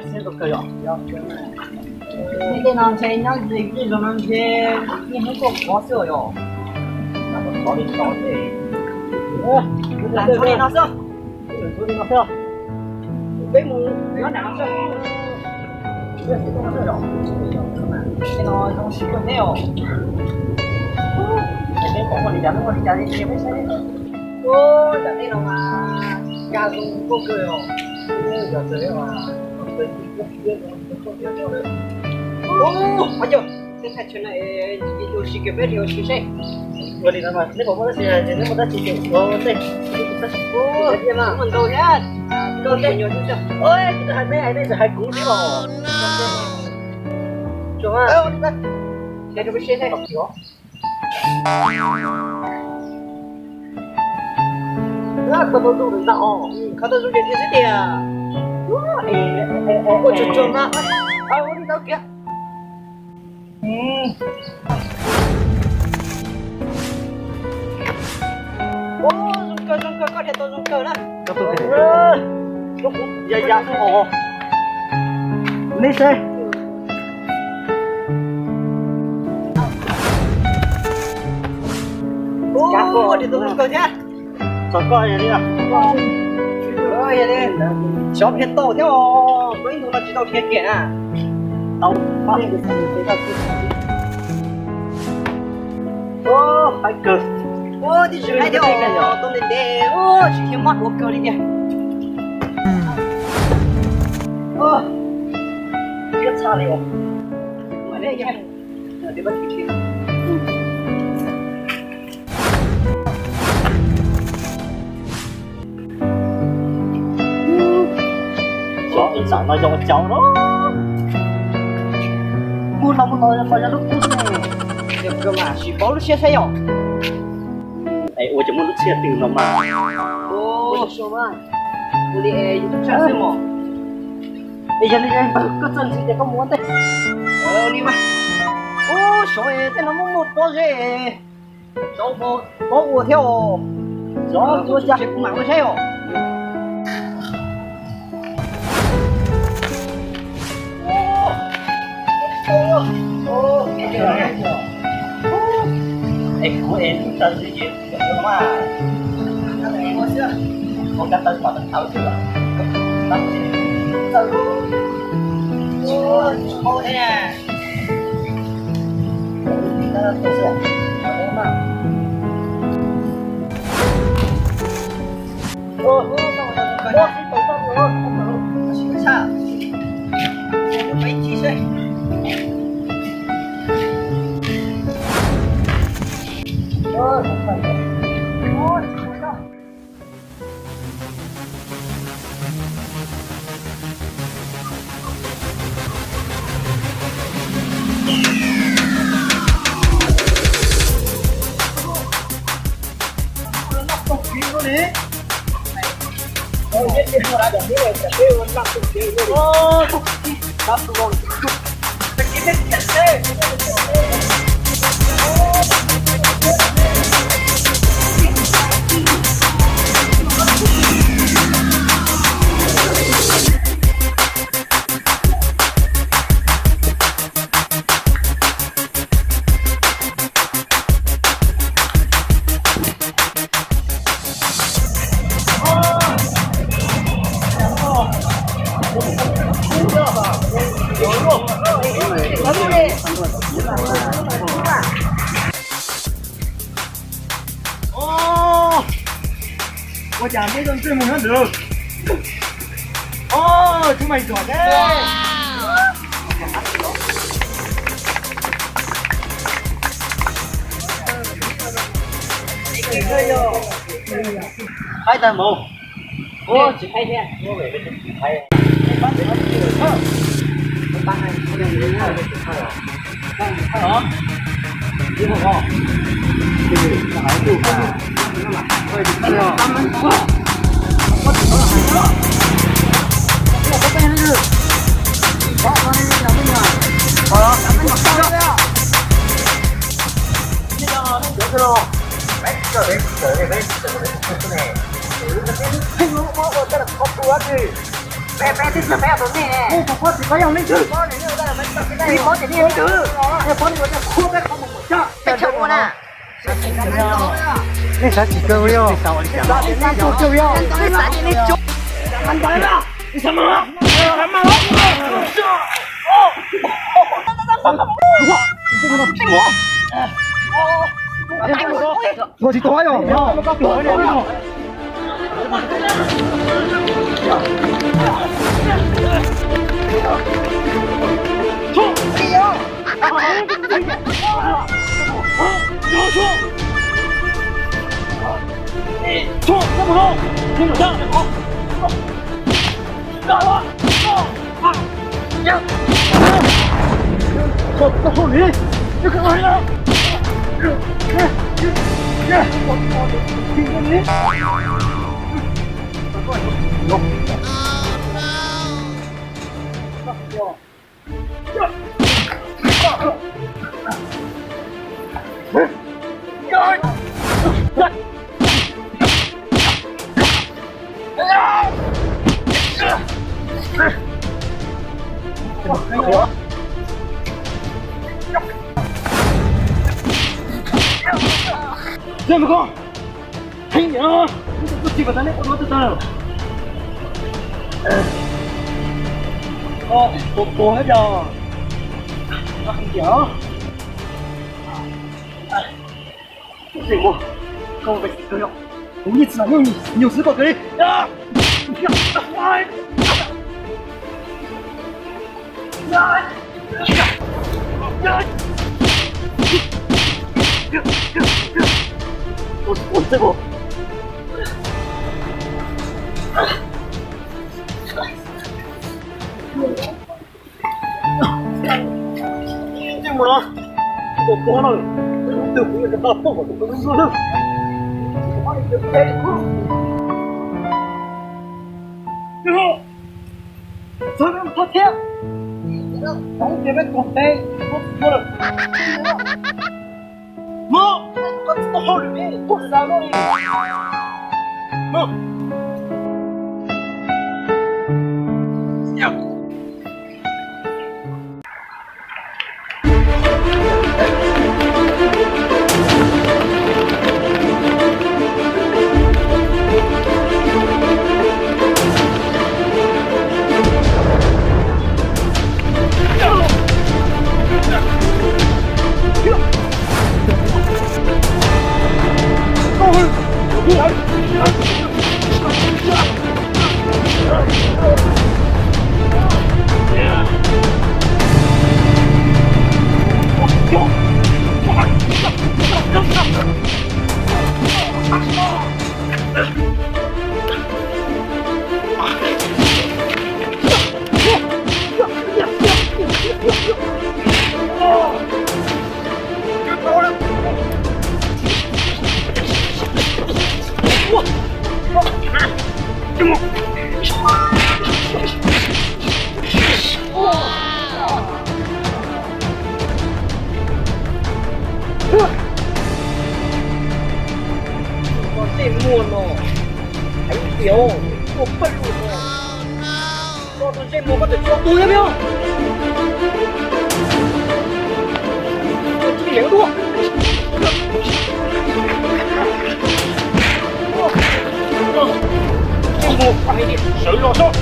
Tej no ntshe nyob ze kwj zoo no ntshe niaj hnub tuaj kov xwb yom. Kov li kov xwb. Lam ntxuav li no xwb. Peb mus nyob nram no xwb. Tej no zoo siab kawg thiab os. Peb pom muaj li cas, muaj li cas li ces peb saib. Ua, nram tej no mas cas zoo nkauj kawg os. Ua, ua cas, tej thaij tsho no es ua si kiag peb ua si seb. Ua li no mas neb puas muaj dab tsi, neb muaj dab tsi ces ua tej. Ua, muaj ntau thiab. Ua tej, hais neb hais neb txawm hais kuv thiab os. Tsuas mas, ces rau peb seb seb. Kho tau zoo ntag os, kho tau zoo ces thiaj xwb tiag. Ua tsuag tsuag mas, ua li ntawd kiag. Ua zoo kawg zoo kawg, koj dhia tau zoo kawg na. Ya ya os. Neb seb. Ua dhia tau zoo kawg thiab. Txog koj li, xyov dhia tau thiab os, koj ib ntus no tsis tau dhia kiag na. Tau, hais kawg. Ua tib tsis hais thiab os, tau ntev ntev, tsis dhia mob duav kawg li tiag. Siab tshaj li os. Xyov ib ntawm no yog ua cas no. Muaj no muaj no los yog lub kub xwb ne. Yog kawg mas sim paub lub siab saib yom. Es ua cas muaj lub txhiaj twg no mas. Ua li yus tub tshaj xwb mos. Es yog li koj txawj ntxim ces koj mus ua ntej. Ua li mas. Ub, xyov tej no muaj muaj pob zeb. Xyov pob ua thiab os. Xyov ua cas kuv mam ua saib os. Es kuv es lub taw twg ces kuv mas ua ka taw pom tawv xwb. Taw tsis paub thiab. Ua cas neb zoo ntsej muag nyob ntawd? Os, tub mais zom ne. Haib tag mus. Ua tsis haib thiab. Peb twb tsis peb tus nej. Nej tus poj tsis peb yog nej tus poj, nej tus poj tsis nej tus poj, nej tus poj nej tus poj nej tus poj. Nej xav tsis kawg li os. Nej xav tsis kawg li os. Ua tsis tau yog. Heev tiag, kuv tsis pom tau nej ua dua twg tau. Tus tuag thiab yog. Heev tiag. Kuv yeej tsis nyuj xwb kom kawg li. Tej mus no, tus tuag no, tus twg kuv yuav rov qab poob kom tus tuag no. Txhob thov thiab, txhob tias peb tuag peb, txhob txhob lawm. Mus, koj tsis tau hauj lwm li, tuaj xav luaj li. Mus. Koj tej muag no, hais tias koj pab lus no. Koj tus ntsej muag koj tseem tshuav tus thiab peb os. Koj cia li dua. Ntsej muag, sawv los sob.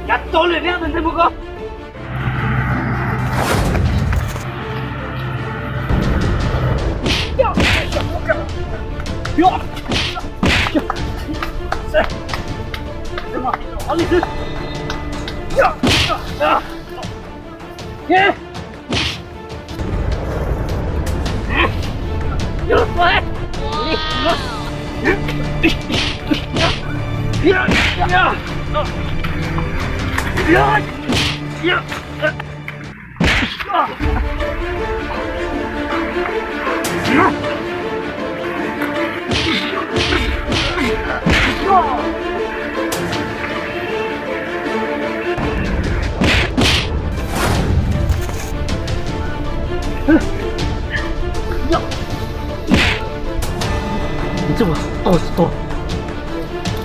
Yav tau lwm neb ntag ntsej muag ko. Tsis tau, tsis tau,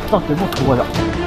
txoj kev muaj tua yom.